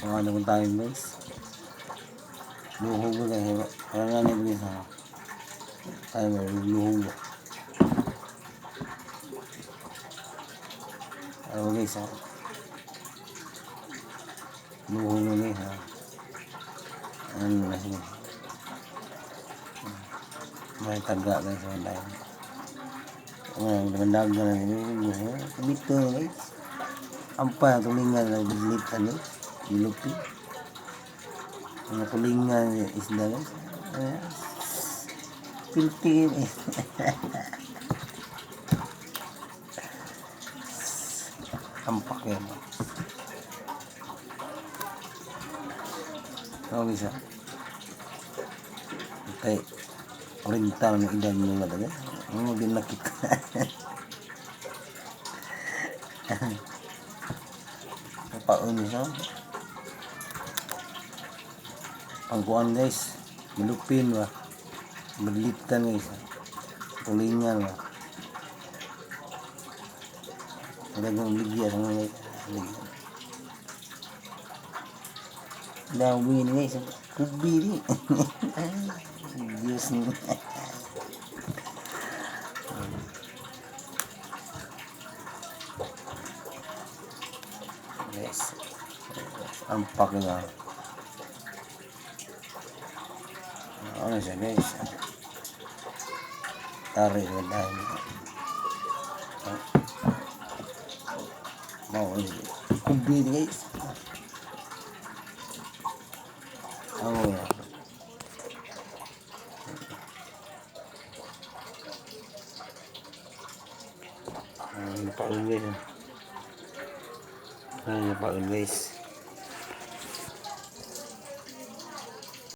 Mga ano kung tayo, guys. Luhog na, guys. Wala na niya, guys. Ha. Tayo ba? Luhog ba? Ano, guys, ha? Luhog na, guys, ha? Ano na siya? May taga, guys. Wala tayo. Ano, maganda na guys. Bito, guys. Ampa, tulingan na bilit, ano? Nilupi. Mga tulingan isda, guys. Ayan. Pilti, guys. Ampak yan. Oh, guys, ha. Okay. Oriental ng edad nila talaga. Ano din nakita. Paon siya. Pangkuan, guys. Malupin ba. Madlitan, guys. Tulingan ba. Talagang ligya sa mga guys. Ligya. Dami ni, guys. Kubi ni. Diyos ni. Guys. Ampak na. Ano siya, guys? Tari sa dahil. Mau ini. Kubi ni, guys. Ano ya? Ay, paon, guys. Ay, paon, guys.